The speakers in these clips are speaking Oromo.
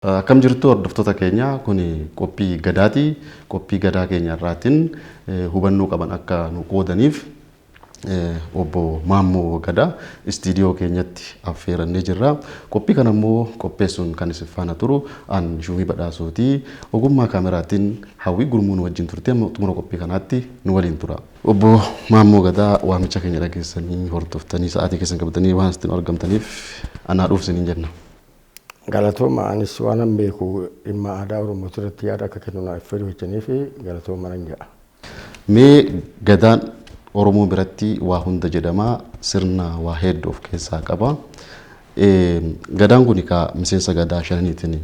Akkam jirtu hordoftoota keenya, kun qophii Gadaati. Qophii Gadaa keenya irraatiin hubannoo qaban akka nu qoodaniif obbo Maammoo Gadaa istiidiyoo keenyatti affeerannee jirra. Qophii kana immoo qopheessuun kan isin faana turu an Shuumii Badhaasuuti. Ogummaa kaameraatiin Hawwii Gurmuu nu wajjin turte, amma xumura qophii kanaatti nu waliin tura. Obbo Maammoo Gadaa, waamicha keenya dhageessanii hordoftanii sa'aatii keessan qabatanii waan asitti nu argamtaniif anaa dhuuf isiniin jenna. Galatooma, anis waanan beeku dhimma aadaa Oromoo irratti yaada akka kennu naaf affeeruu jechanii fi galatooma nan jedha. Mee Gadaan Oromoo biratti waa hunda jedhama, sirna waa hedduu of keessaa qaba. Gadaan kun egaa miseensa Gadaa shananiitiin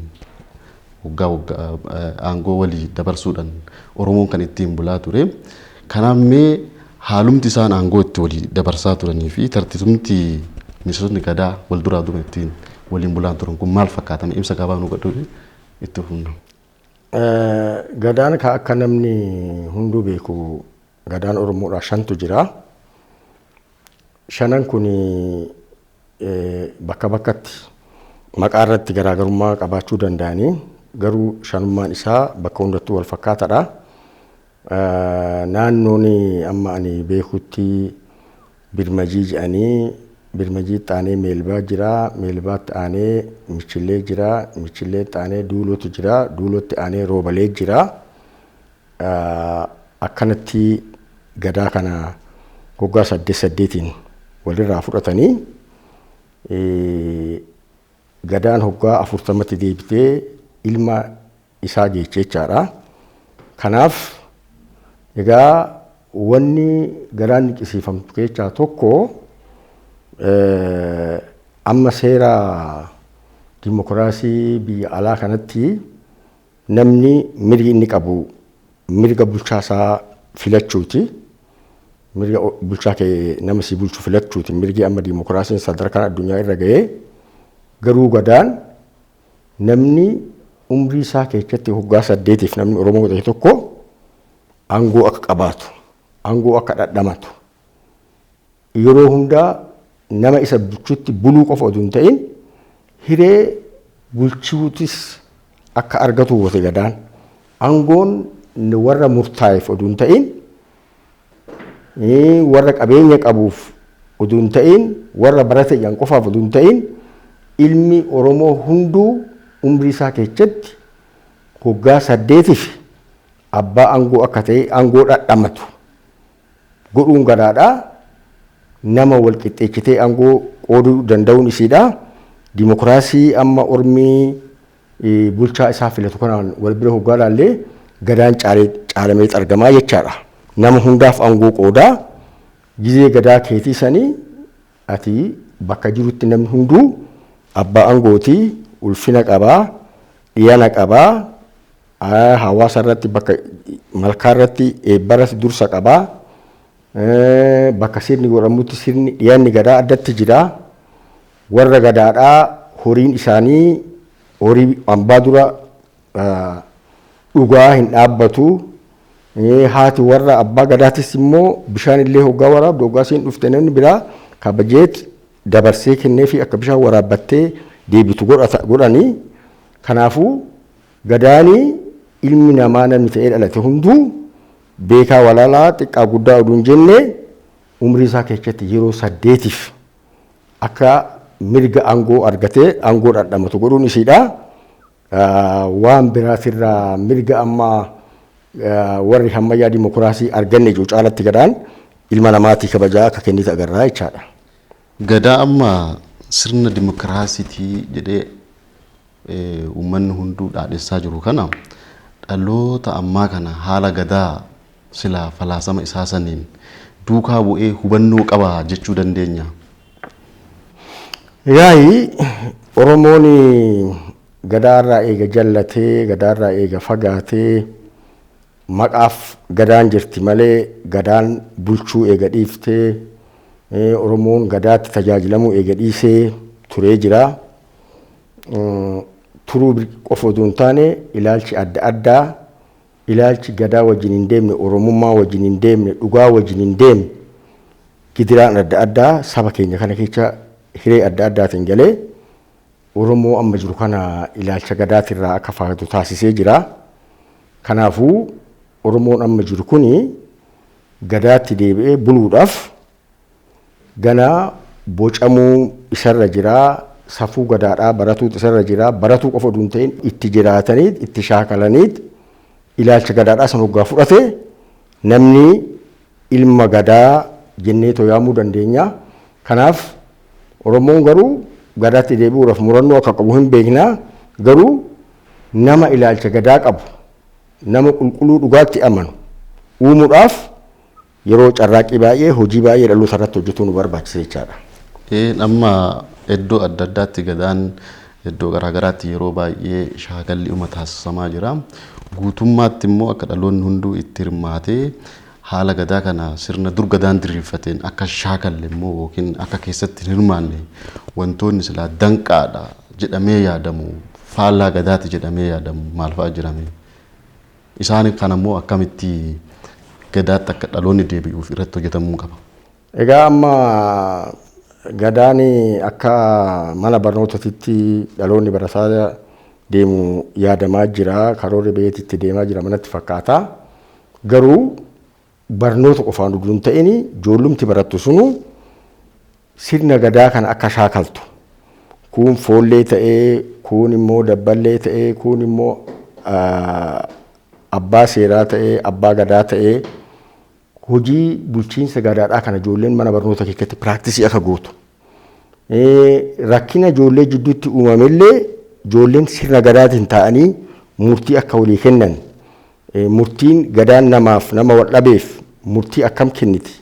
waggaa waggaa aangoo walii dabarsuudhaan Oromoon kan ittiin bulaa ture. Kanaaf mee haalumti isaan aangoo itti walii dabarsaa turanii fi tartiibumti miseensonni Gadaa wal duraa duuba ittiin waliin bulaa turan kun maal fakkaata? Ibsa gabaabaa nu godhu itti fufna. Gadaan ka akka namni hunduu beeku Gadaan Oromoodhaa shantu jira. Shanan kun bakka bakkatti maqaa irratti garaagarummaa qabaachuu danda'anii, garuu shanummaan isaa bakka hundattuu wal fakkaataadha. Naannoon amma ani beekutti Birmajii jedhanii, Birmajiitti aanee Meelbaa jira, Meelbaatti aanee Michillee jira, Michilleetti aanee Duulotu jira, Duulotti aanee Roobalee jira. Akkanatti Gadaa kana waggaa 8 8n walirraa fudhatanii, Gadaan hoggaa 40tti deebitee ilma isaa geeche jechaadha. Kanaaf egaa wanni Gadaan dinqisiifamtu keessaa tokko, amma seera dimokiraasii biyya alaa kanatti namni mirgi inni qabu mirga bulchaa isaa filachuuti. Mirga bulchaa kee, nama si bulchu filachuuti. Mirgi amma dimokiraasiin sadarkaa addunyaa irra ga'ee, garuu Gadaan namni umrii isaa keessatti waggaa 8f namni Oromoo ta'e tokko aangoo akka qabaatu, aangoo akka dhadhamatu, yeroo hundaa nama isa bulchutti buluu qofa oduu hin ta'in hiree bulchuutis akka argatu goote Gadaan. Aangoon warra murtaa'eef oduu hin ta'in, warra qabeenya qabuuf oduu hin ta'in, warra barate jedhan qofaaf oduu hin ta'in, ilmi Oromoo hunduu umrii isaa keessatti waggaa 8f abbaa aangoo akka ta'e, aangoo dhadhamatu godhuun Gadaadha. Nama wal qixxeechitee aangoo qooduu danda'uun isiidha. Dimokiraasii amma ormii bulchaa isaa filatu kanaan wal bira hoggaa laallee Gadaan caalamee argamaa jechaadha. Nama hundaaf aangoo qoodaa, gizee Gadaa keetii sanii ati bakka jirutti namni hunduu abbaa aangootii, ulfina qabaa, dhiyana qabaa, hawaasa irratti, bakka malkaa irratti, eebba irratti dursa qabaa. Bakka sirni godhamutti sirni dhiyanni Gadaa addatti jira. Warra Gadaadhaa horiin isaanii horii hambaa dura dhugaa hin dhaabbatu. Haati warra abbaa Gadaatis immoo bishaan illee hoggaa waraabdu, hoggaa isiin dhufte namni biraa kabajeet dabarsee kennee fi akka bishaan waraabbattee deebitu godhanii. Kanaafuu Gadaanii ilmi namaa namni ta'ee dhalate hunduu beekaa walaalaa, xiqqaa guddaa oduu hin jenne, umrii isaa keessatti yeroo 8f akka mirga aangoo argatee aangoo dhadhamatu godhuun isiidha. Waan biraatirraa mirga amma warri hammayyaa dimokiraasii arganne jiru caalatti Gadaan ilma namaatii kabajaa akka kennite agarraa jechaadha. Gadaa amma sirna dimokiraasiitii jedhee uummanni hunduu dhaadhessaa jiru kana, dhaloota ammaa kana haala Gadaa silaa falaasama isaa saniin duukaa bu'ee hubannoo qaba jechuu dandeenya? Egaa Oromoon Gadaarraa eega jallatee, Gadaarraa eega fagaatee, maqaaf Gadaan jirti malee Gadaan bulchuu eega dhiiftee, Oromoon Gadaatti tajaajilamuu eega dhiisee turee jira. Turuu qofa oduu hin taane, ilaalchi adda addaa, ilaalchi Gadaa wajjin hin deemne, Oromummaa wajjin hin deemne, dhugaa wajjin hin deemne, gidiraan adda addaa saba keenya kana keessa hiree adda addaatiin galee Oromoo amma jiru kana ilaalcha gadaatirraa akka fagaatu taasisee jira. Kanaafuu Oromoon amma jiru kuni gadaatti deebi'ee buluudhaaf ganaa bocamuu isarra jira. Safuu gadaadhaa baratuutu isarra jira. Baratuu qofa osoo hin ta'in itti jiraataniit itti shaakalaniit ilaalcha gadaadhaa san hoggaa fudhate namni ilma gadaa jennee yaamuu dandeenya. Kanaaf Oromoon garuu gadaatti deebi'uudhaaf murannoo akka qabu hin beekna. Garuu nama ilaalcha gadaa qabu, nama qulqulluu dhugaatti amanu uumuudhaaf yeroo carraaqqii baay'ee hojii baay'ee dhaloota irratti hojjetuu nu barbaachisa jechaadha. Amma iddoo adda addaatti gadaan iddoo garaagaraatti yeroo baay'ee shaakalli uma taasifamaa jira. Guutummaatti immoo akka dhaloonni hunduu itti hirmaatee haala gadaa kana sirna dur gadaan diriirfateen akka shaakalle immoo yookiin akka keessatti hin hirmaanne wantoonni silaa danqaadha jedhamee yaadamu faallaa gadaati jedhamee yaadamu maal fa'a jirame. Isaan kana immoo akkamitti gadaatti akka dhaloonni deebi'uuf irratti hojjetamuu qaba? Egaa amma gadaan akka mana barnootaatti dhaloonni barataa deemu yaadamaa jira. Karoorri biyyaatti deemaa jira manatti fakkaata. Garuu barnoota qofaan utuu hin ta'in ijoollumti barattu sunu sirna gadaa kana akka shaakaltu. Kun foollee ta'ee, kun immoo dabballee ta'ee, kun immoo abbaa seeraa ta'ee, abbaa gadaa ta'ee hojii bulchiinsa gadaadhaa kana ijoolleen mana barnoota keessatti piraaktisii akka gootu. Rakkina ijoollee jidduutti uumamellee ijoolleen sirna gadaatiin taa'anii murtii akka walii kennan. Murtiin gadaan namaaf nama wal dhabeef murtii akkam kenniti?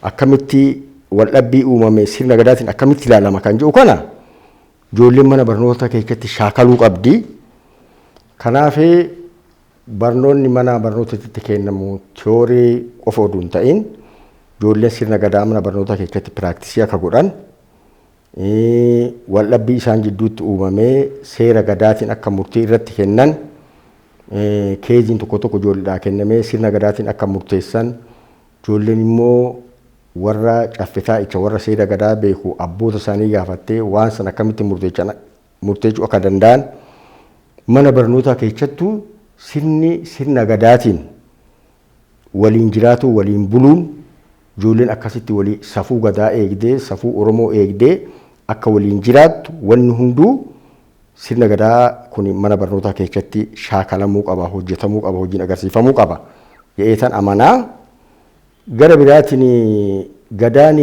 Akkamitti wal dhabbii uumame sirna gadaatiin akkamitti ilaalama kan jedhu kana ijoolleen mana barnoota keessatti shaakaluu qabdi. Kanaaf barnoonni mana barnootaatti kennamu tiyoorii qofa oduu hin ta'in ijoolleen sirna gadaa mana barnootaa keessatti piraaktisii akka godhan wal dhabbii isaan jidduutti uumamee seera gadaatiin akka murtii irratti kennan keeziin tokko tokko ijoolleedhaa kennamee sirna gadaatiin akka murteessan ijoolleen immoo warra caffitaa icha warra seera gadaa beeku abboota isaanii gaafattee waan sana akkamitti murteessuu akka danda'an mana barnootaa keessattuu sirni sirna gadaatiin waliin jiraatu waliin buluun ijoolleen akkasitti walii safuu gadaa eegdee safuu Oromoo eegdee akka waliin jiraattu wanni hunduu sirna gadaa kun mana barnootaa keessatti shaakalamuu qaba hojjetamuu qaba hojiin agarsiifamuu qaba jedheetan amanaa. Gara biraatiin gadaan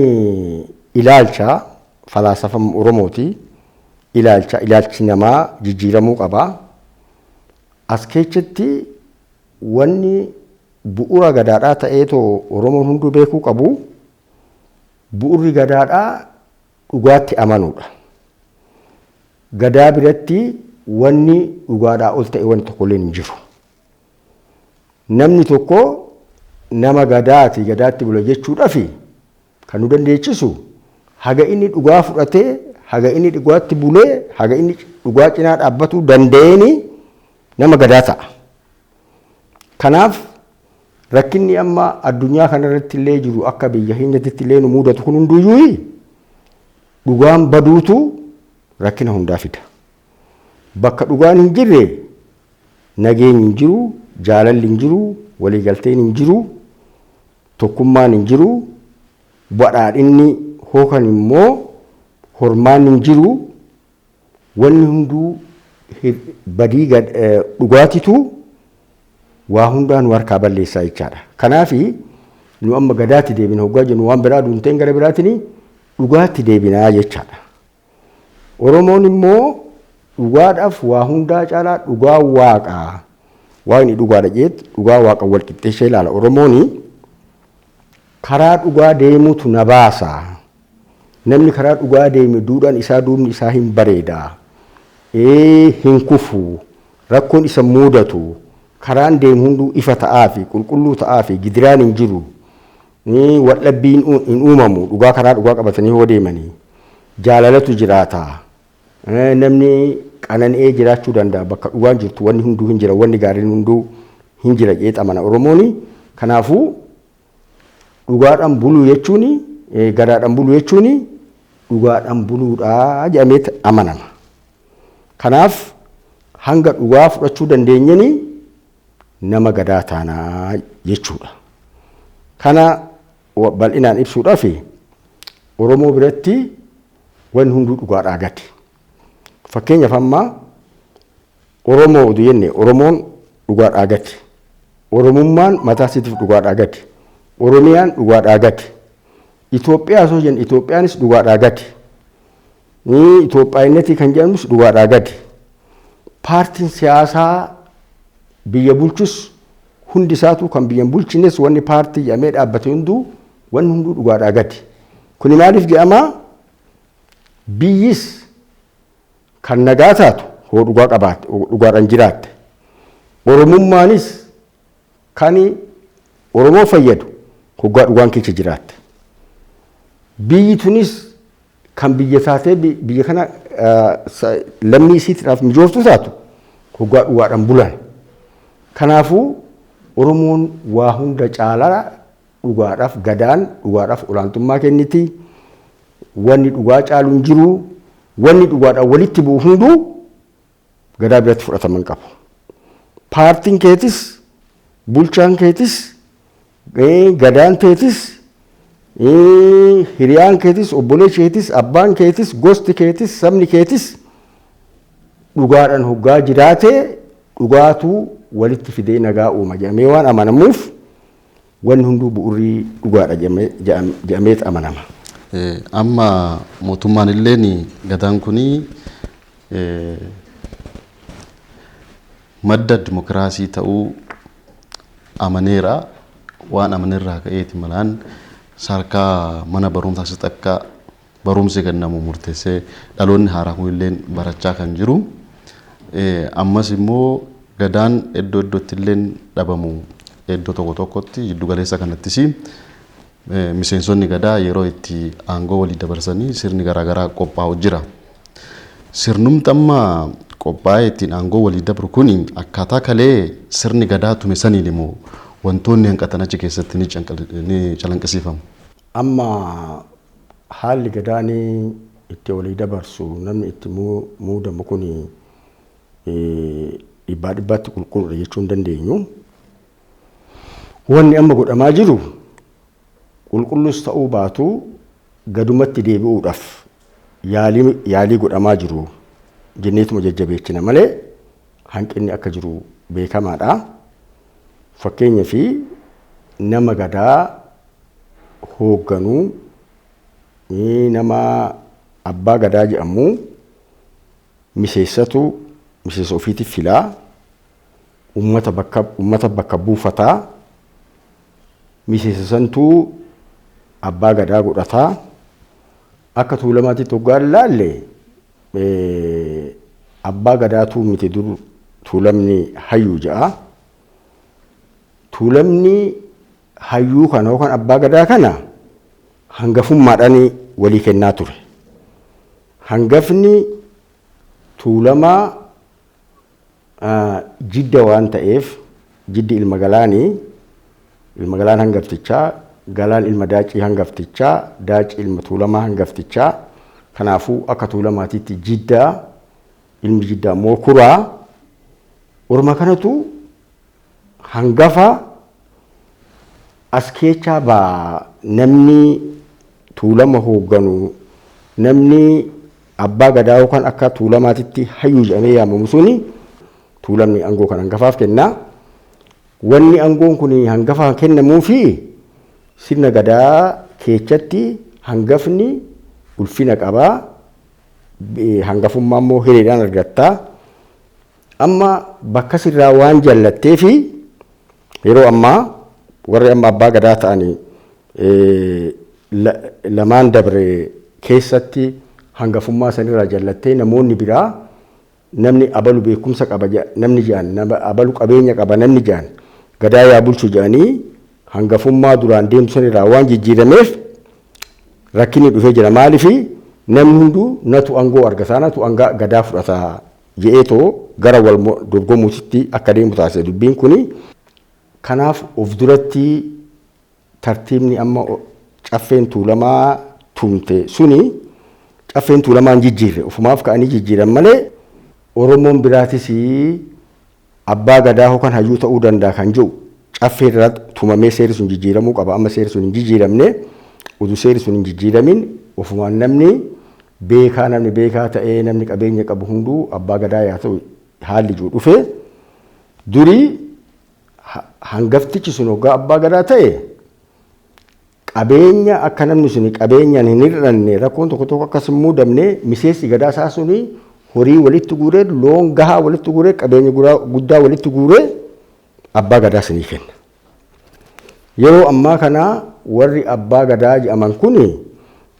ilaalcha falaasafa Oromooti. Ilaalcha ilaalchi namaa jijjiiramuu qaba. As keessatti wanni bu'uura gadaadhaa ta'eetoo Oromoon hunduu beekuu qabu bu'uurri gadaadhaa dhugaatti amanuudha. Gadaa biratti wanni dhugaadhaa ol ta'e wanni tokkollee hin jiru. Namni tokko nama gadaati gadaatti bula jechuudhaaf kan nu dandeechisu haga inni dhugaa fudhatee haga inni dhugaatti bulee haga inni dhugaa cinaa dhaabbatuu danda'eeni nama gadaa ta'a. Kanaaf rakkinni amma addunyaa kanarratti illee jiru akka biyya keenyatti illee nu mudatu kun hunduyyuu dhugaan baduutu rakkina hundaa fida. Bakka dhugaan hin jirre nageenyi hin jiru, jaalalli hin jiru, waliigalteen hin jiru, tokkummaan hin jiru, badhaadhinni hookan immoo hormaan hin jiru, wanni hunduu badii dhugaatitu waa hundaa nu harkaa balleessaa jechaadha. Kanaaf nu amma gadaatti deebina hoggaa jennu waan biraa duun ta'in gara biraatiin dhugaatti deebinaa jechaadha. Oromoon immoo dhugaadhaaf waa hundaa caalaa dhugaa waaqaa. Waaqni dhugaadha jeetti dhugaa waaqa wal qixxeessee ilaala. Oromoon karaa dhugaa deemuutu na baasa. Namni karaa dhugaa deeme duudhaan isaa duubni isaa hin bareeda. Hin kufu. Rakkoon isa mudatu. Karaan deemu hunduu ifa ta'aa fi qulqulluu ta'aa fi gidiraan hin jiru. Waldhabbiin hin uumamu dhugaa karaa dhugaa qabatanii hoo deemanii. Jaalalatu jiraata. Namni qanani'ee jiraachuu danda'a bakka dhugaan jirtu wanni hunduu hin jira wanni gaariin hunduu hin jira jedhee amana Oromooni. Kanaafuu dhugaadhaan buluu jechuun gadaadhaan buluu jechuun dhugaadhaan buluudhaa jedhamee amanama. Kanaaf hanga dhugaa fudhachuu dandeenyanii nama gadaa taanaa jechuudha. Kana bal'inaan ibsuudhaaf Oromoo biratti wanni hunduu dhugaadhaa gadi. Fakkeenyaaf amma Oromoo oduu jenne Oromoon dhugaadhaa gadi. Oromummaan mataa isiitiif dhugaadhaa gadi. Oromiyaan dhugaadhaa gadi. Itoophiyaa osoo jenne Itoophiyaanis dhugaadhaa gadi. Itoophiyaannetii kan jedhamus dhugaadhaa gadi. Paartiin siyaasaa biyya bulchus hundi isaatu kan biyya hin bulchines wanni paartii jedhamee dhaabbate hunduu wanni hunduu dhugaadhaa gadi. Kuni maaliif jedhamaa? Biyyis kan nagaa taatu hoo dhugaa qabaatte, dhugaadhaan jiraatte. Oromummaanis kan Oromoo fayyadu hoggaa dhugaan keessa jiraatte. Biyyi tunis kan biyya taatee biyya kana lammii isiitiidhaaf mijooftu taatu hoggaa dhugaadhaan bulan. Kanaafuu Oromoon waa hunda caalaa dhugaadhaaf gadaan dhugaadhaaf olaantummaa kenniti. Wanni dhugaa caalu hin jiru. Wanni dhugaadhaan walitti bu'u hunduu gadaa biratti fudhataman qabu. Paartiin keetis, bulchaan keetis, gadaan teetis, hiriyaan keetis, obboleessi keetis, abbaan keetis, gosti keetis, sabni keetis dhugaadhaan hoggaa jiraate dhugaatu walitti fidee nagaa uuma jedhamee waan amanamuuf wanni hunduu bu'uurri dhugaadha jedhameet amanama. Amma mootummaan illeen gadaan kuni madda dimokiraasii ta'uu amaneera. Waan amaneerraa ka'eeti malaan sadarkaa mana barumsaa keessatti akka barumsi kennamu murteessee dhaloonni haaraa kunillee barachaa kan jiru. Ammas immoo gadaan iddoo iddootti illee dhabamu iddoo tokko tokkotti jiddu galeessa kanattis miseensonni gadaa yeroo itti aangoo walii dabarsanii sirni garaagaraa qophaa'u jira. Sirnumti amma qophaa'ee ittiin aangoo walii dabru kun akkaataa kalee sirni gadaa tume saniin immoo wantoonni hanqatan achi keessatti ni calanqisiifamu. Amma haalli gadaan itti walii dabarsu namni itti muudamu kun dhibbaa dhibbaatti qulqulluudha jechuu hin dandeenyu. Wanni amma godhamaa jiru qulqullus ta'uu baatu gadumatti deebi'uudhaaf yaalii godhamaa jiru jenneetuma jajjabeechina malee hanqinni akka jiru beekamaadha. Fakkeenyaaf nama gadaa hoogganuu nama abbaa gadaa jedhamu miseessatu miseensa ofiitiif filaa ummata bakka buufataa miseensa santuu abbaa gadaa godhataa akka tuulamaatti hoggaa ilaalle abbaa gadaatuu miti dur tuulamni hayyuu ja'a. Tuulamni hayyuu kana yookaan abbaa gadaa kana hangafummaadhaan walii kennaa ture. Hangafni tuulamaa jidda waan ta'eef jiddi ilma galaanii ilma galaan hangaftichaa galaan ilma daacii hangaftichaa daacii ilma tuulamaa hangaftichaa kanaafuu akka tuulamaatiitti jiddaa ilmi jiddaa immoo kuraa orma kanatu hangafa as keechaa baa namni tuulama hoogganu namni abbaa gadaa yookaan akka tuulamaatitti hayyuu jedhamee yaamamu suni tuulamni aangoo kan hangafaaf kennaa. Wanni aangoon kun hangafaaf kennamuufi sirna gadaa keechatti hangafni ulfina qabaa. Hangafummaa immoo hiriiraan argattaa. Amma bakka sirraa waan jallattee fi yeroo ammaa warri amma abbaa gadaa ta'anii lamaan dabre keessatti hangafummaa sanirraa jallattee namoonni biraa namni abalu beekumsa qaba namni jedhan nama abalu qabeenya qaba namni jedhan gadaa yaa bulchu jedhanii hangafummaa duraan deemtu sanirraa waan jijjiirameef rakkinni dhufee jira. Maaliifi namni hunduu natu aangoo argataa natu aangoo gadaa fudhataa je'eetoo gara wal dorgomuutitti akka deemu taasise dubbiin kuni. Kanaaf of duratti tartiibni amma caffeen tuulamaa tumte suni caffeen tuulamaa hin jijjiirre ofumaaf ka'anii jijjiiran malee Oromoon biraatis abbaa gadaa yookaan hayyuu ta'uu danda'a kan jiru caffee irraa tumamee seerri sun jijjiiramuu qaba. Amma seerri sun hin jijjiiramne, utuu seerri sun hin jijjiiramin ofumaan namni beekaa, namni beekaa ta'ee namni qabeenya qabu hunduu abbaa gadaa yaa ta'u haalli jiru dhufe. Durii hangaftichi sun hoggaa abbaa gadaa ta'e qabeenya akka namni sun qabeenyaan hin hir'anne, rakkoon tokko tokko akkas hin muudamne, miseensi gadaa isaa suni horii walitti guuree, loon gahaa walitti guuree, qabeenya guddaa walitti guuree abbaa gadaa sinii kenna. Yeroo ammaa kana warri abbaa gadaa jedhaman kun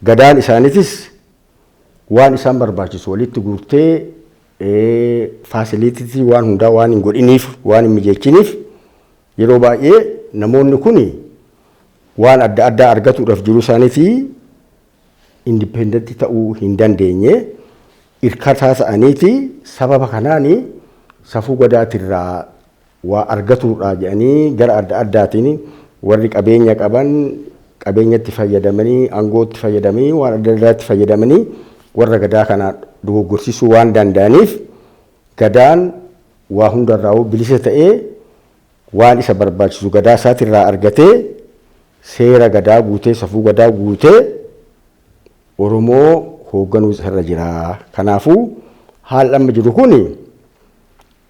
gadaan isaaniitis waan isaan barbaachisu walitti guurtee facility waan hundaa waan hin godhiniif, waan hin mijeechiniif, yeroo baay'ee namoonni kun waan adda addaa argatuudhaaf jiru isaaniitii independent ta'uu hin dandeenye, hirkataa ta'aniiti. Sababa kanaani safuu gadaatirraa waa argatuudha jedhanii gara adda addaatiin warri qabeenya qaban qabeenyatti fayyadamanii, aangootti fayyadamanii, waan adda addaatti fayyadamanii warra gadaa kana dogoggorsiisuu waan danda'aniif, gadaan waa hundarraa bilisa ta'ee waan isa barbaachisu gadaa isaatirraa argatee, seera gadaa guutee, safuu gadaa guutee Oromoo hoogganuu isarra jira. Kanaafuu haalli amma jiru kuni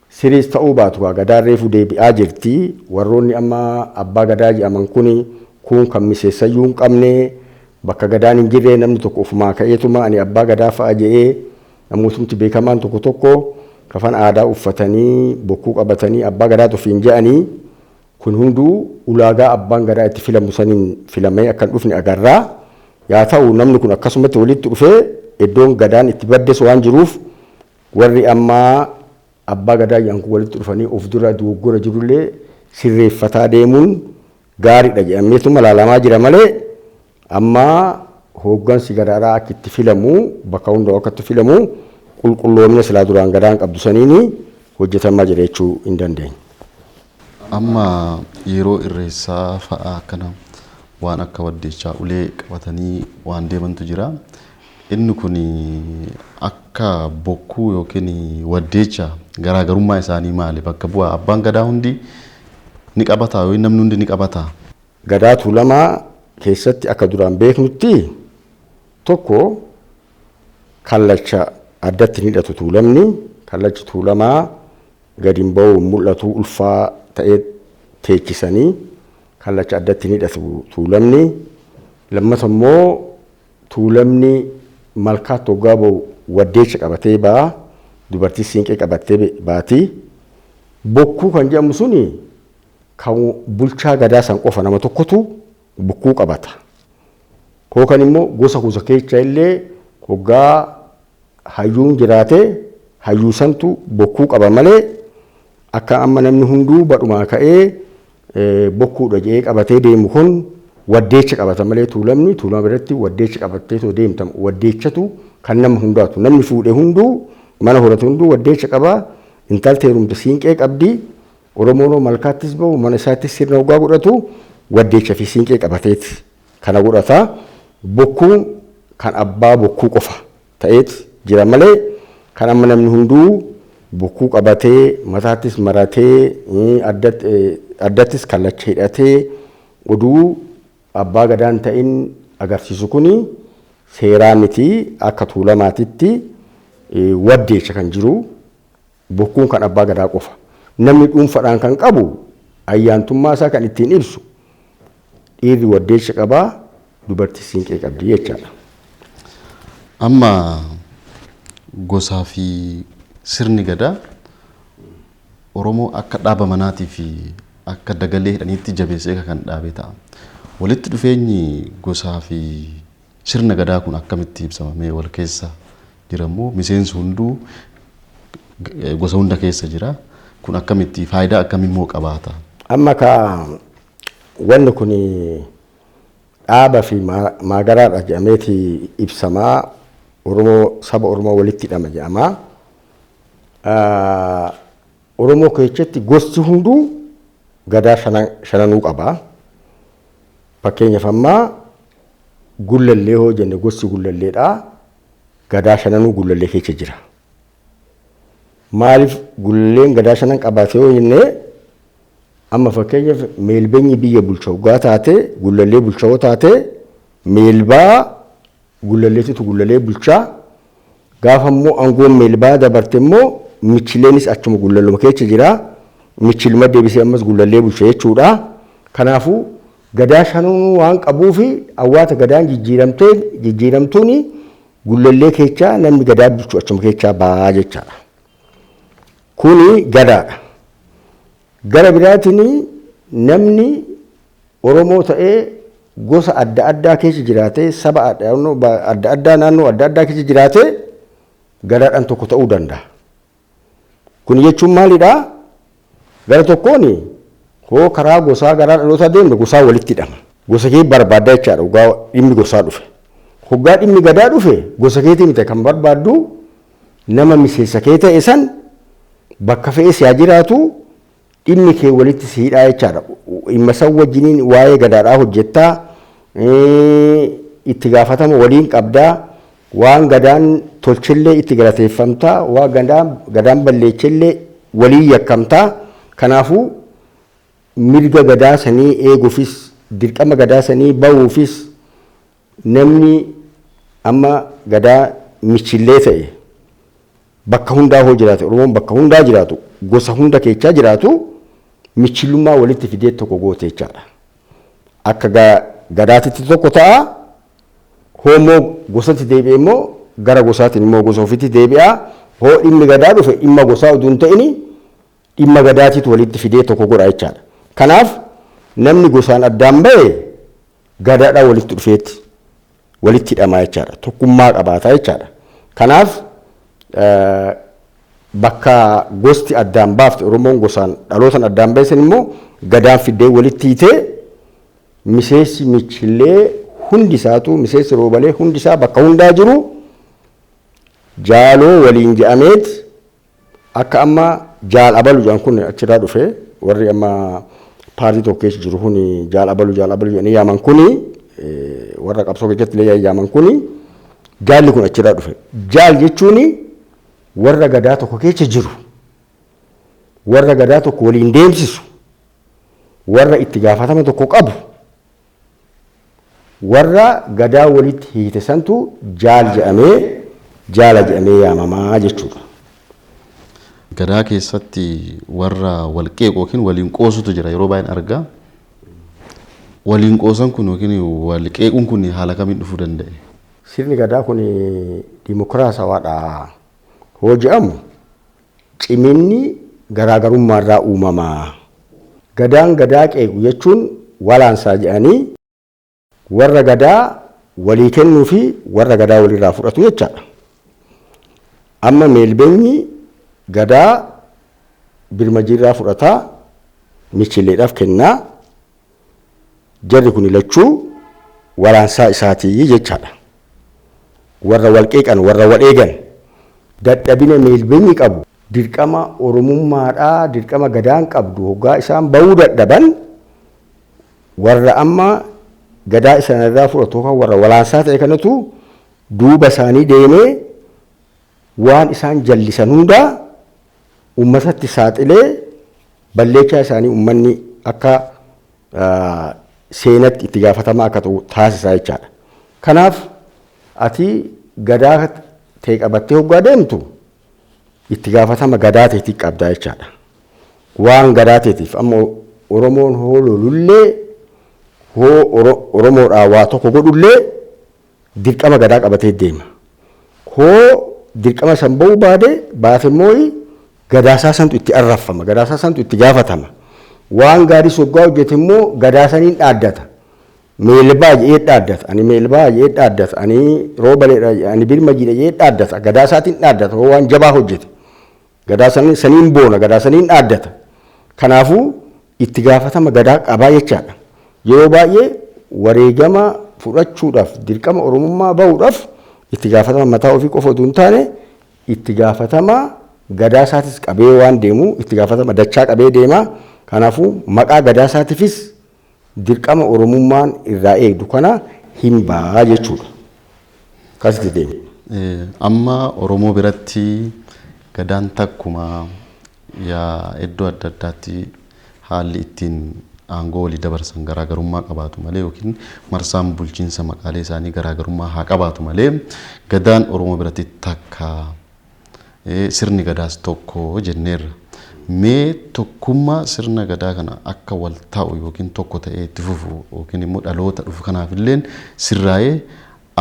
siriis ta'uu baatu gadaan reefu deebi'aa jirti. Warroonni amma abbaa gadaa jedhaman kuni kun kan miseessayyuu hin qabne, bakka gadaan hin jirre namni tokko ofumaa ka'eetuma ani abbaa gadaa fa'a jedhee, namootni beekamaan tokko tokko kafan aadaa uffatanii bokkuu qabatanii abbaa gadaa ofiin jedhanii, kun hunduu ulaagaa abbaan gadaa itti filamu saniin filamee akka hin dhufne agarraa. Yaa ta'u, namni kun akkasumatti walitti dhufee iddoon gadaan itti baddes waan jiruuf, warri ammaa abbaa gadaa jedhan kun walitti dhufanii of dura dogoggora jirullee sirreeffataa deemuun gaariidha jedhameetuma ilaalamaa jira malee, amma hooggansi gadaadhaa akka itti filamu, bakka hundaa akka itti filamu, qulqulloomina silaa duraan gadaan qabdu saniin hojjetamaa jira jechuu hin dandeenye. Amma yeroo irreessaa fa'a akkana waan akka waddeechaa ulee qabatanii waan deemantu jira. Inni kun akka bokkuu yookiin waddeecha garaagarummaa isaanii maali? Bakka bu'aa abbaan gadaa hundi ni qabataa yookiin namni hundi ni qabataa? Gadaa Tuulamaa keessatti akka duraan beeknutti tokko kallacha addatti hin hidhatu Tuulamni. Kallachi Tuulamaa gadi hin ba'u, mul'atu, ulfaa ta'ee teechisanii kallacha addatti hin hidhatu Tuulamni. Lammata immoo Tuulamni malkaatti hoggaa ba'u waddeecha qabatee ba'a. Dubartii siinqee qabattee baati. Bokkuu kan jedhamu suni kan bulchaa gadaa san qofa, nama tokkotu bokkuu qabata. Yookaan immoo gosa gosa keessa illee hoggaa hayyuun jiraate hayyuu santu bokkuu qaba malee, akka amma namni hunduu badhumaa ka'ee bokkuudha jedhee qabatee deemu kun, waddeecha qabata malee Tuulamni Tuulama biratti waddeecha qabattee too deemtama. Waddeechatu kan nama hundaatu, namni fuudhe hunduu, mana horate hunduu waddeecha qaba. Intalti heerumte siinqee qabdi. Oromoon malkaattis bahu, mana isaattis sirna hoggaa godhatu waddeecha fi siinqee qabateeti kana godhata. Bokkuun kan abbaa bokkuu qofa ta'eet jira malee, kan amma namni hunduu bokkuu qabatee mataattis maratee addattis kallacha hidhatee oduu abbaa gadaan ta'in agarsiisu kuni seeraa miti. Akka Tuulamaatitti waddeecha kan jiru, bokkuun kan abbaa gadaa qofa. Namni dhuunfaadhaan kan qabu ayyaantummaa isaa kan ittiin ibsu dhiirri waddeecha qabaa, dubartii siinqee qabdi jechaadha. Amma gosaa fi sirni gadaa Oromoo akka dhaaba manaatii fi akka dagalee hidhaniitti jabeessee kan dhaabee ta'a. Walitti dhufeenyi gosaa fi sirna gadaa kun akkamitti ibsama? Mee wal keessa jiramoo miseensi hunduu gosa hunda keessa jira? Kun akkamitti, faayidaa akkamii immoo qabaata? Amma ka wanni kun dhaaba fi maagaraadha jedhameeti ibsamaa. Oromoo, saba Oromoo walitti hidhama jedhama. Oromoo keessatti gosti hunduu gadaa shananuu qaba. Fakkeenyaaf ammaa Gullallee hoo jenne, gosti Gullalleedha. Gadaa shananuu Gullallee keessa jira. Maaliif gullalleen gadaa shanan qabaate yoo jennee, amma fakkeenyaaf meelbeenyi biyya bulcha hoggaa taate, gullallee bulcha yoo taate, meelbaa gullalleetitu gullallee bulchaa. Gaafa immoo aangoon meelbaa dabarte immoo michileenis achuma gullalluma keessa jira. Michiluma deebisee ammas gullallee bulcha jechuudha. Kanaafuu gadaa shanuu waan qabuufi awwaata gadaan jijjiiramtee jijjiiramtuuni gullallee keessaa namni gadaa bulchu achuma keessaa ba'aa jechaadha. Kuni gadaadha. Gara biraatiin namni Oromoo ta'ee gosa adda addaa keessa jiraatee, saba adda addaa, naannoo adda addaa keessa jiraatee gadaadhaan tokko ta'uu danda'a. Kun jechuun maalidhaa? Gara tokkoon hoo karaa gosaa garaa dhalootaa deemne gosaa walitti hidhama. Gosa kee barbaadda jechaadha hoggaa dhimmi gosaa dhufe. Hoggaa dhimmi gadaa dhufe gosa keetii miti kan barbaaddu, nama miseensa kee ta'e san bakka fe'ee si haa jiraatu dhimmi kee walitti si hidhaa jechaadha. Dhimma san wajjiniin waa'ee gadaadhaa hojjettaa, itti gaafatama waliin qabdaa, waan gadaan tolchellee itti galateeffamtaa, waan gadaan balleechellee waliin yakkamtaa. Kanaafuu mirga gadaa sanii eeguufis dirqama gadaa sanii bahuufis namni amma gadaa michillee ta'e bakka hundaa hoo jiraate, Oromoon bakka hundaa jiraatu, gosa hunda keessaa jiraatu, michillummaa walitti fidee tokko goote jechaadha. Akka gadaatitti tokko ta'a, hoo gosatti deebi'e immoo gara gosaatiin immoo gosa ofiitti deebi'a. Hoo dhimmi gadaa dhufe dhimma gosaa utuu hin ta'in dhimma gadaatiitu walitti fidee tokko godha jechaadha. Kanaaf namni gosaan addaan ba'e gadaadhaan walitti dhufeetti walitti hidhamaa jechaadha. Tokkummaa qabaata jechaadha. Kanaaf bakka gosti addaan baafte, Oromoon gosaan dhalootaan addaan ba'e immoo gadaan fiddee walitti hiitee miseensi michillee hundi isaatu, miseensi roobalee hundi isaa bakka hundaa jiru jaaloo waliin je'ameet akka amma jaal abalu jedhan kun achirraa dhufe. Warri amma paartii tokko keessa jiru kun jaal abalu jaal abalu jedhanii yaaman kuni, warra qabsoo keessatti illee yaaman kuni, jaalli kun achirraa dhufe. Jaal jechuun warra gadaa tokko keessa jiru, warra gadaa tokko waliin deemsisu, warra itti gaafatama tokko qabu, warra gadaa walitti hiite santu jaal jedhamee, jaala jedhamee yaamamaa jechuudha. Gadaa keessatti warra wal qeequ yookiin waliin qoosutu jira yeroo baay'een argaa. Waliin qoosan kun yookiin wal qeequun kun haala kamiin dhufuu danda'e? Sirni gadaa kun dimokiraasawaadha hoo jedhamu, ciminni garaagarummaarraa uumama. Gadaan gadaa qeequ jechuun walaansaa jedhanii warra gadaa walii kennuu fi warra gadaa walirraa fudhatu jechaadha. Amma meelbeenyi gadaa birmajiirraa fudhataa michileedhaaf kennaa, jarri kun lachuu walaansaa isaatii jechaadha. Warra wal qeeqan, warra wal eegan, dadhabina meelbeenyi qabu, dirqama oromummaadhaa, dirqama gadaan qabdu hoggaa isaan bahuu dadhaban, warra amma gadaa isaanirraa fudhatu yookaan warra walaansaa ta'e kanatu duuba isaanii deemee waan isaan jallisan hundaa uummatatti saaxilee balleechaa isaanii uummanni akka seenatti itti gaafatamaa akka ta'u taasisaa jechaadha. Kanaaf ati gadaa ta'e qabattee hoggaa deemtu itti gaafatama gadaa ta'eetii qabdaa jechaadha. Waan gadaa ta'eetiif amma Oromoon hoo lolullee, hoo Oromoodhaa waa tokko godhullee dirqama gadaa qabatee deema. Hoo dirqama san bahuu baate immoo gadaasaa santu itti arrafama, gadaasaa santu itti gaafatama. Waan gaarii soggaa hojjete immoo gadaa saniin dhaaddata. Meelbaa jedhee dhaaddata, ani meelbaa jedhee dhaaddata, ani roobaleedha, ani birmajiidha jedhee dhaaddata, gadaa isaatiin dhaaddata hoo waan jabaa hojjete. Gadaa saniin boona, gadaa saniin dhaaddata. Kanaafuu itti gaafatama gadaa qabaa jechaadha. Yeroo baay'ee wareegama fudhachuudhaaf, dirqama Oromummaa bahuudhaaf itti gaafatama mataa ofii qofa otoo hin taane itti gaafatama gadaa isaatis qabee waan deemu, itti gaafatama dachaa qabee deema. Kanaafuu maqaa gadaa isaatiifis dirqama Oromummaan irraa eegdu kana hin ba'a jechuudha. Akkasitti deema. Amma Oromoo biratti Gadaan takkuma yaa iddoo adda addaatti haalli ittiin aangoo walii dabarsan garaagarummaa qabaatu malee yookiin marsaan bulchiinsa maqaalee isaanii garaagarummaa haa qabaatu malee gadaan Oromoo biratti takka, sirni gadaas tokko jenneerra. Mee tokkummaa sirna gadaa kana akka wal taa'u yookiin tokko ta'ee itti fufu yookiin immoo dhaloota dhufu kanaaf illeen sirraa'ee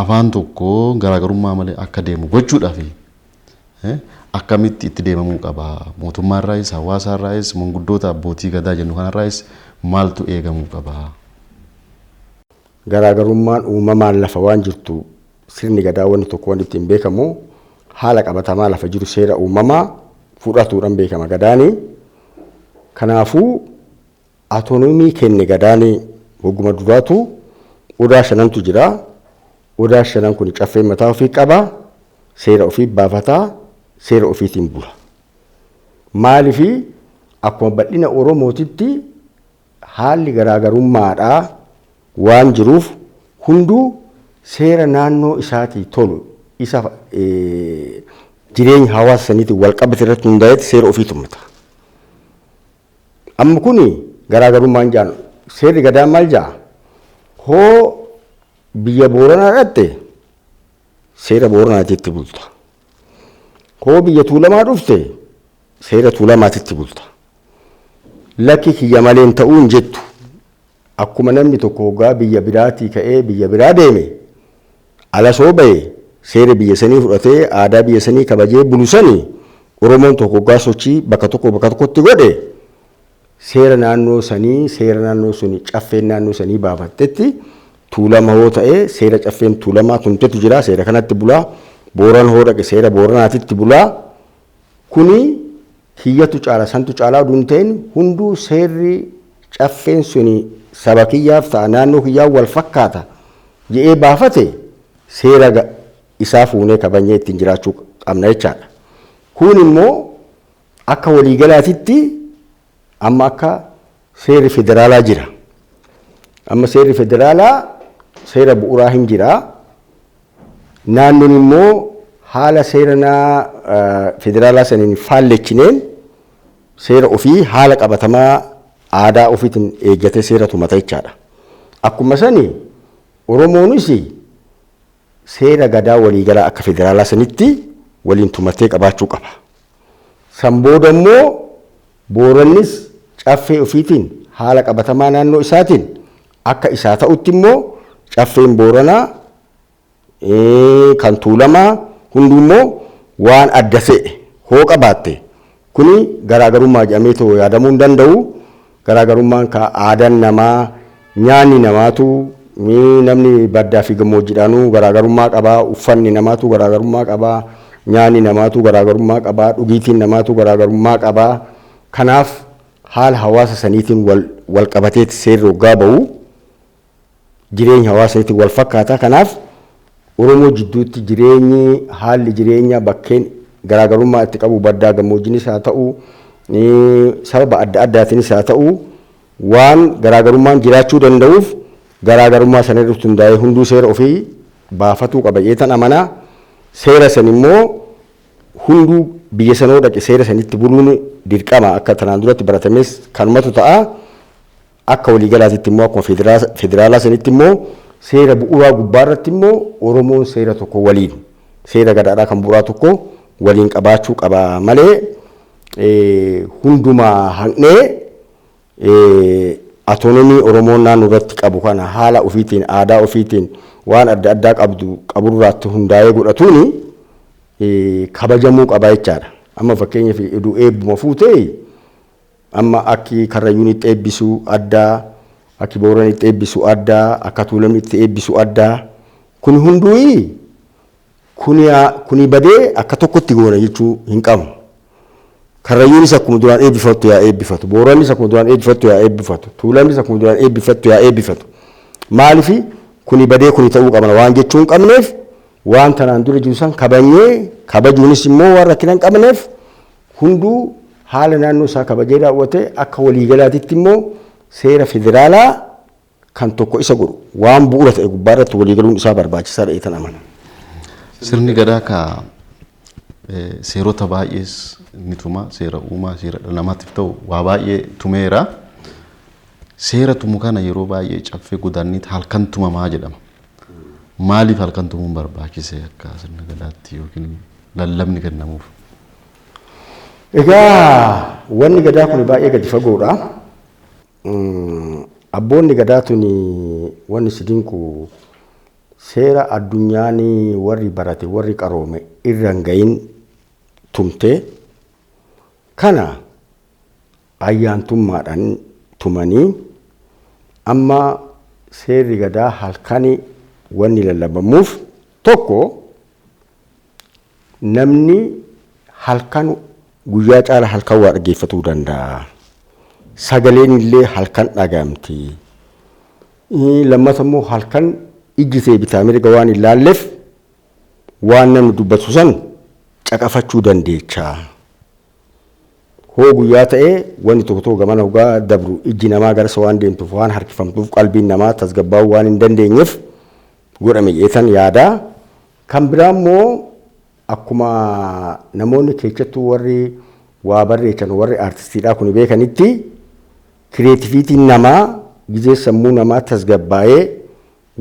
afaan tokko garaagarummaa malee akka deemu gochuudhaaf akkamitti itti deemamuu qaba? Mootummaarraayis, hawaasarraayis, manguddoota abbootii gadaa jennu kanarraayis maaltu eegamuu qaba? Garaagarummaan uumamaan lafa waan jirtu, sirni gadaa wanni tokko wanti ittiin beekamu haala qabatamaa lafa jiru seera uumamaa fudhatuudhaan beekama gadaani. Kanaafuu autonomy kenne gadaani hogguma duraatu. Odaa shanantu jira. Odaa shanan kun caffee mataa ofii qaba. Seera ofii baafataa, seera ofiitiin bula. Maaliifi akkuma bal'ina Oromootitti haalli garaagarummaadhaa waan jiruuf hunduu seera naannoo isaatii tolu isa jireenya hawaasa saniitiin wal qabate irratti hundaa'etti seera ofii tumata. Amma kuni garaagarummaan jaan seerri gadaa maal jaa? Hoo biyya Booranaa dhatte seera Booranaatitti bulta. Hoo biyya Tuulamaa dhufte seera Tuulamaatitti bulta. Lakki kiyya malee hin ta'uu hin jettu. Akkuma namni tokko hoggaa biyya biraatii ka'ee biyya biraa deeme ala soo ba'e seera biyya sanii fudhatee aadaa biyya sanii kabajee bulu sanii, Oromoon tokko hoggaa sochii bakka tokko bakka tokkotti godhe seera naannoo sanii, seera naannoo suni caffeen naannoo sanii baafattetti, Tuulama hoo ta'e seera caffeen Tuulamaa tumtetu jira, seera kanatti bulaa. Booran hoo dhaqe seera Booranaatitti bulaa. Kuni kiyyatu caala santu caalaa oduu hin ta'in, hunduu seerri caffeen suni saba kiyyaaf ta'a, naannoo kiyyaaf wal fakkaata jedhee baafate seera isaa fuunee kabajnee ittiin jiraachuu qabna jechaadha. Kun immoo akka waliigalaatitti amma akka seerri federaalaa jira. Amma seerri federaalaa seera bu'uuraa hin jira. Naannoon immoo haala seera federaalaa saniin faallachineen seera ofii haala qabatamaa aadaa ofiitiin eeggatee seera tumata jechaadha. Akkuma sani Oromoonis seera gadaa waliigalaa akka federaalaa sanitti waliin tumatee qabaachuu qaba. San booda immoo Boorannis caffee ofiitiin haala qabatamaa naannoo isaatiin akka isaa ta'utti immoo caffeen Booranaa, kan Tuulamaa hunduu immoo waan adda ta'e hoo qabaatte kuni garaagarummaa jedhamee too yaadamuu hin danda'u. Garaagarummaan ka aadaan namaa, nyaanni namaatu, namni baddaa fi gammoojjiidhaanuu garaagarummaa qabaa, uffanni namaatu garaagarummaa qabaa, nyaanni namaatu garaagarummaa qabaa, dhugiitiin namaatu garaagarummaa qabaa. Kanaaf haala hawaasa saniitiin wal qabateeti seerri hoggaa ba'u jireenya hawaasa saniitiin wal fakkaata. Kanaaf Oromoo jidduutti jireenyi, haalli jireenya bakkeen garaagarummaa itti qabu baddaa gammoojjiinis haa ta'u, sababa adda addaatiinis haa ta'u, waan garaagarummaan jiraachuu danda'uuf garaagarummaa sana irratti hundaa'ee hunduu seera ofii baafatuu qaba jeetan amanaa. Seera san immoo hunduu biyya sanoo dhaqe seera sanitti buluun dirqama, akka tanaan duratti baratames kanumatu ta'a. Akka waliigalaatitti immoo akkuma federaalaa sanitti immoo seera bu'uuraa gubbaa irratti immoo Oromoon seera tokko waliin, seera gadaadhaa kan bu'uuraa tokko waliin qabaachuu qaba malee hundumaa haqnee autonomy Oromoon naannoo irratti qabu kana haala ofiitiin, aadaa ofiitiin, waan adda addaa qabdu qaburraatti hundaa'ee godhatuuni kabajamuu qaba jechaadha. Amma fakkeenyaaf iduu eebbuma fuutee amma akki Karrayyuun itti eebbisu addaa, akki Booran itti eebbisu addaa, akka Tuulamni itti eebbisu addaa. Kun hunduu kuni badee akka tokkotti goona jechuu hin qabu. Karrayyuunis akkuma duraan eebbifattu yaa eebbifatu. Boorannis akkuma duraan eebbifattu yaa eebbifatu. Tuulamnis akkuma duraan eebbifattu yaa eebbifatu. Maaliif kuni badee kuni ta'uu qabna waan jechuu hin qabneef, waan tanaan dura jiru san kabajnee kabajuunis immoo waan rakkina hin qabneef hunduu haala naannoo isaa kabajee raawwate akka waliigalaatitti immoo seera federaalaa kan tokko isa godhu waan bu'uura ta'e gubbaa irratti waliigaluun isaa barbaachisaadha jetan amana. Sirni gadaa ka Seerota baay'ees ni tuma, seera uumaa, seera dhala namaatiif ta'u waa baay'ee tumeera. Seera tumu kana yeroo baay'ee caffee godaanniitti halkan tumamaa jedhama. Maaliif halkan tumuun barbaachise akka sirna gadaatti yookiin lallabni kennamuuf? Egaa wanni gadaa kun baay'ee gadi fagoodha. Abboonni gadaa tuni wanni si dinqu seera addunyaan warri barate warri qaroome irra hin gahin tumtee kana ayyaantummaadhaan tumanii amma seerri gadaa halkani wanni lallabamuuf tokko namni halkan guyyaa caala halkan waa dhaggeeffatuu danda'a. Sagaleen illee halkan dhaga'amti. Lammata immoo halkan ijji ta'e bitaa mirga waan hin laalleef waan namni dubbatu san caqafachuu dandeecha. Hoo guyyaa ta'ee wanni tokko tokko gamana hoggaa dabru ijji namaa gara isa waan deemtuuf waan harkifamtuuf qalbiin namaa tasgabbaa'uu waan hin dandeenyeef godhame jedheetan yaada. Kan biraa immoo akkuma namoonni keessattuu warri waa barreessan warri aartistiidhaa kun beekanitti creativityn namaa gizee sammuu namaa tasgabbaa'ee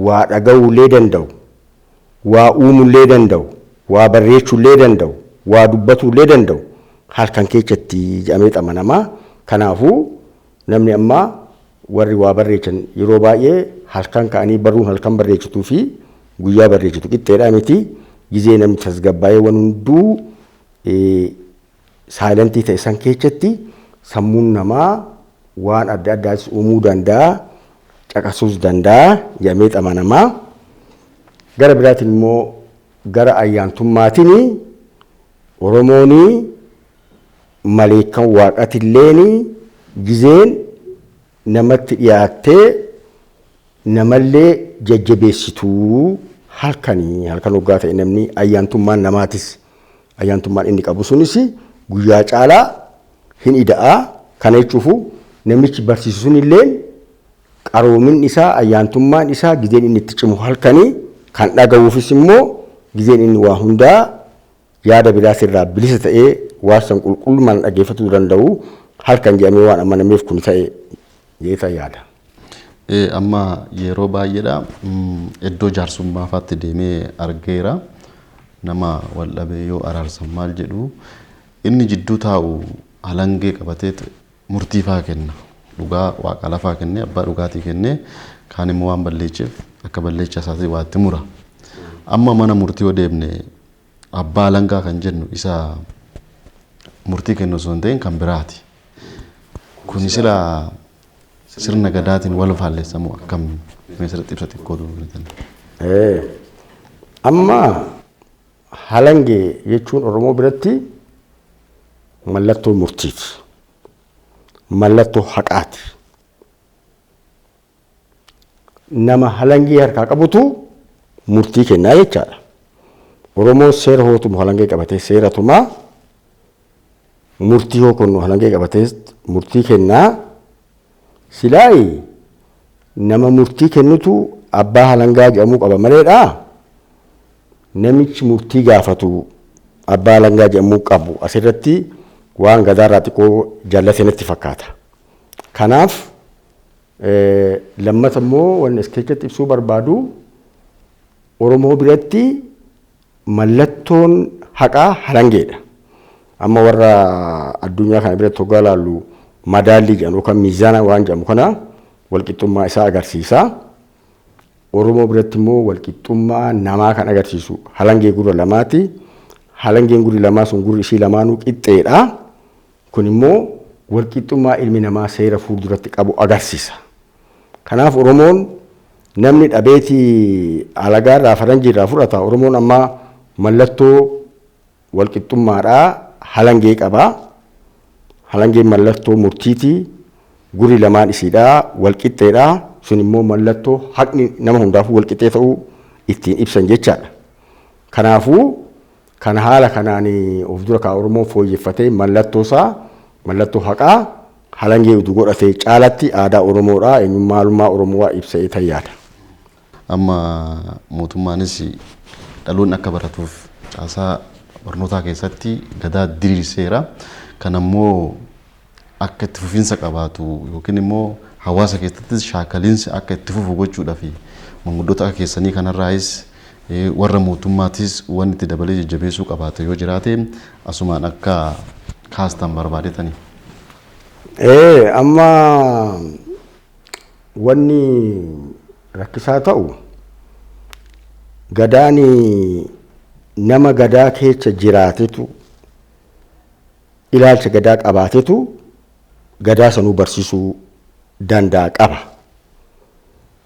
waa dhaga'uullee danda'u, waa uumuullee danda'u, waa barreessuullee danda'u, waa dubbatuullee danda'u halkan keessatti jedhamee amanamaa. Kanaafuu namni amma warri waa barreessan yeroo baay'ee halkan ka'anii barruun halkan barreessituu fi guyyaa barreessitu qixxeedhaa miti. Gizee namni tasgabbaa'ee waan hunduu silentii ta'e san keessatti sammuun namaa waan adda addaas uumuu danda'a, caqasuus danda'a jedhamee amanamaa. Gara biraatiin immoo gara ayyaantummaatiin Oromoon maleekkan waaqatilleen gizeen namatti dhiyaattee namallee jajjabeessituu halkanii halkan hoggaa ta'e namni ayyaantummaan namaatis ayyaantummaan inni qabu sunis guyyaa caalaa hin ida'aa. Kana jechuufu namichi barsiisu sunillee qaroomin isaa ayyaantummaan isaa gizeen inni itti cimu halkanii kan dhaga'uufis immoo gizeen inni waa hundaa yaada biraas irraa bilisa ta'ee waan san qulqullummaan dhaggeeffatuu danda'u halkan jedhamee waan amanameef kun ta'e jedheetan yaada. Amma yeroo baay'eedha iddoo jaarsummaa faatti deemee argeera. Nama wal dhabee yoo araarsan maal jedhu inni jidduu taa'u halangee qabatee murtii faa kenna. Dhugaa waaqa lafaa kennee abbaa dhugaatii kennee kaan immoo waan balleecheef akka balleecha isaatii waa itti mura. Amma mana murtii yoo deemne abbaa alangaa kan jennu isa murtii kennu osoo hin ta'in kan biraati. Kun sila sirna gadaatiin wal faallessamu akkam sirriitti ibsa xiqqoo dubbatan. Amma halangee jechuun Oromoo biratti mallattoo murtiiti. Mallattoo haqaati. Nama halangee harkaa qabutu murtii kennaa jechaadha. Oromoon seera hootumu halangee qabatee seera tumaa, murtii hoo kennu halangee qabatee murtii kennaa. Silaayi nama murtii kennutu abbaa halangaa jedhamuu qaba maleedhaa. Namichi murtii gaafatu abbaa halangaa jedhamuu qabu asirratti waan gadaarraa xiqqoo jallate natti fakkaata. Kanaaf lammata immoo wanni as keessatti ibsuu barbaadu Oromoo biratti mallattoon haqaa halangeedha. Amma warra addunyaa kana biratti hoggaa laallu madaallii jedhamu yookaan miizaana waan jedhamu kana walqixxummaa isaa agarsiisa. Oromoo biratti immoo walqixxummaa namaa kan agarsiisu halangee gurra lamaati. Halangeen gurri lamaa sun gurri ishii lamaanuu qixxeedha. Kun immoo walqixxummaa ilmi namaa seera fuulduratti qabu agarsiisa. Kanaaf Oromoon namni dhabeetii alagaarraa faranjiirraa fudhata. Oromoon amma mallattoo walqixxummaadhaa halangee qaba. Halangeen mallattoo murtiiti. Gurri lamaan isiidhaa walqixxeedha. Sun immoo mallattoo haqni nama hundaafuu walqixxee ta'uu ittiin ibsan jechaadha. Kanaafuu kan haala kanaan of dura kaa Oromoon fooyyeffatee mallattoo isaa mallattoo haqaa halangee utuu godhatee caalatti aadaa Oromoodhaa eenyummaalummaa Oromoo ibsa'ee tayyaadha. Amma mootummaanis dhaloonni akka baratuuf caasaa barnootaa keessatti gadaa diriirseera. Kan ammoo akka itti fufiinsa qabaatu yookiin immoo hawaasa keessattis shaakaliinsi akka itti fufu gochuudhaaf manguddoota akka keessanii kanarraayis warra mootummaatis wanni itti dabalee jajjabeessuu qabaate yoo jiraate asumaan akka kaastan barbaadetani. Amma wanni rakkisaa ta'u gadaan nama gadaa keessa jiraatetu ilaalcha gadaa qabaatetu gadaa sanuu barsiisuu danda'a qaba.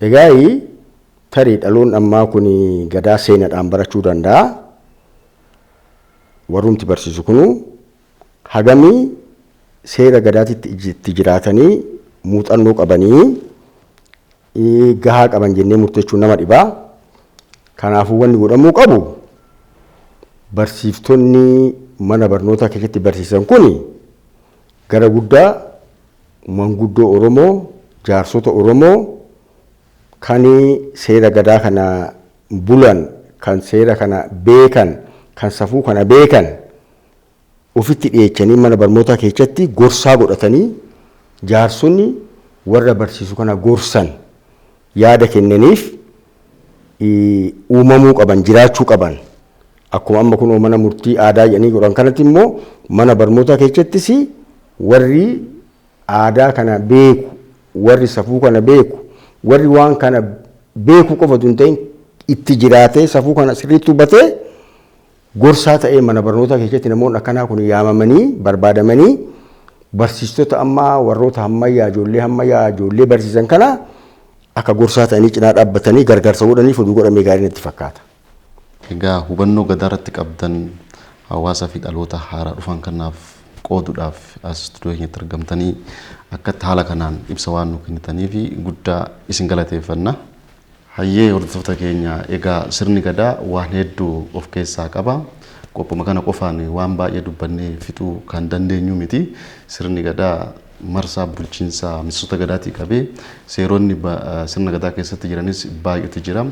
Egaa tarii dhaloon ammaa kun gadaa seenaadhaan barachuu danda'a. Warrumti barsiisu kunu hagamii seera gadaatitti itti jiraatanii muuxannoo qabanii gahaa qaban jennee murteessuu nama dhibaa. Kanaafuu wanni godhamuu qabu barsiiftonni mana barnootaa keessatti barsiisan kun gara guddaa manguddoo Oromoo, jaarsota Oromoo kan seera gadaa kana bulan, kan seera kana beekan, kan safuu kana beekan ofitti dhiyeechanii mana barnootaa keessatti gorsaa godhatanii jaarsonni warra barsiisu kana gorsan yaada kennaniif uumamuu qaban, jiraachuu qaban. Akkuma amma kun mana murtii aadaa jedhanii godhan kanatti immoo mana barnootaa keessattis warri aadaa kana beeku, warri safuu kana beeku, warri waan kana beeku qofa osoo hin ta'in itti jiraatee safuu kana sirriitti hubatee gorsaa ta'ee mana barnootaa keessatti namoonni akkanaa kun yaamamanii barbaadamanii barsiistota ammaa warroota ammayyaa ijoollee ammayyaa ijoollee barsiisan kana akka gorsaa ta'anii cinaa dhaabbatanii gargaarsa godhanii fuduu godhamee gaarii natti fakkaata. Egaa hubannoo gadaa irratti qabdan hawaasaa fi dhaloota haaraa dhufan kanaaf qooduudhaaf as istuudiyoo keenyatti argamtanii akkatti haala kanaan ibsa waan nu kennitanii fi guddaa isin galateeffanna. Hayyee hordoftoota keenya, egaa sirni gadaa waan hedduu of keessaa qaba. Qophuma kana qofaan waan baay'ee dubbannee fixuu kan dandeenyu miti. Sirni gadaa marsaa bulchiinsa miseensota gadaatii qabee seeronni sirna gadaa keessatti jiranis baay'eetu jira.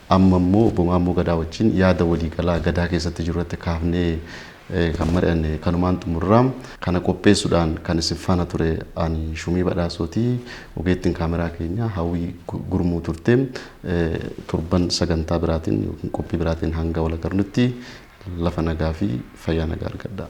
Amma immoo obbo Maammoo Gadaa wajjin yaada waliigalaa gadaa keessatti jiru irratti kaafnee kan mari'anne kanumaan xumurraa. Kana qopheessuudhaan kan isin faana ture ani Shumii Badhaasooti. Ogeettiin kaameraa keenya Hawwii Gurmuu turte. Torban sagantaa biraatiin yookiin qophii biraatiin hanga wal agarnutti lafa nagaa fi fayyaa nagaa argadhaa.